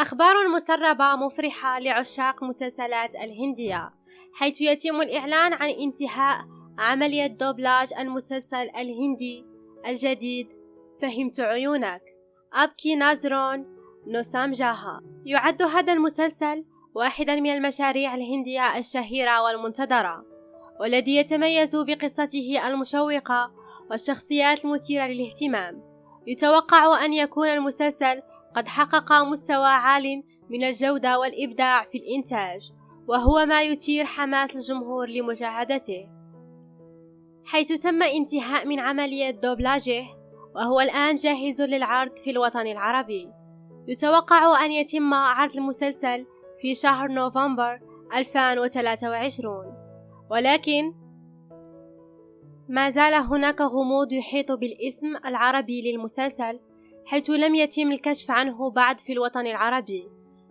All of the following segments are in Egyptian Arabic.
أخبار مسربة مفرحة لعشاق مسلسلات الهندية، حيث يتم الإعلان عن انتهاء عملية دوبلاج المسلسل الهندي الجديد فهمت عيونك أبكي نازرون نوسامجاها. يعد هذا المسلسل واحدا من المشاريع الهندية الشهيرة والمنتظرة، والذي يتميز بقصته المشوقة والشخصيات المثيرة للاهتمام. يتوقع أن يكون المسلسل قد حقق مستوى عال من الجودة والإبداع في الإنتاج، وهو ما يثير حماس الجمهور لمشاهدته، حيث تم انتهاء من عملية دوبلاجه وهو الآن جاهز للعرض في الوطن العربي. يتوقع أن يتم عرض المسلسل في شهر نوفمبر 2023، ولكن ما زال هناك غموض يحيط بالاسم العربي للمسلسل، حيث لم يتم الكشف عنه بعد في الوطن العربي.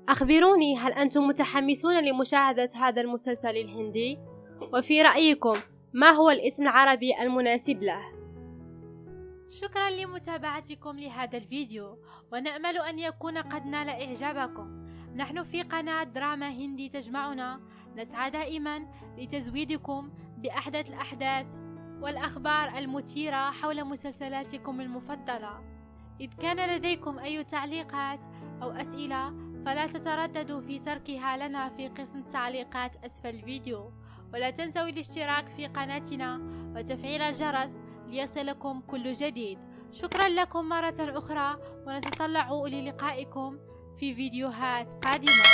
أخبروني، هل أنتم متحمسون لمشاهدة هذا المسلسل الهندي؟ وفي رأيكم ما هو الاسم العربي المناسب له؟ شكرا لمتابعتكم لهذا الفيديو، ونأمل أن يكون قد نال إعجابكم. نحن في قناة دراما هندي تجمعنا نسعى دائما لتزويدكم بأحدث الأحداث والأخبار المثيرة حول مسلسلاتكم المفضلة. إذ كان لديكم أي تعليقات أو أسئلة فلا تترددوا في تركها لنا في قسم التعليقات أسفل الفيديو، ولا تنسوا الاشتراك في قناتنا وتفعيل الجرس ليصلكم كل جديد. شكرا لكم مرة أخرى، ونتطلع للقائكم في فيديوهات قادمة.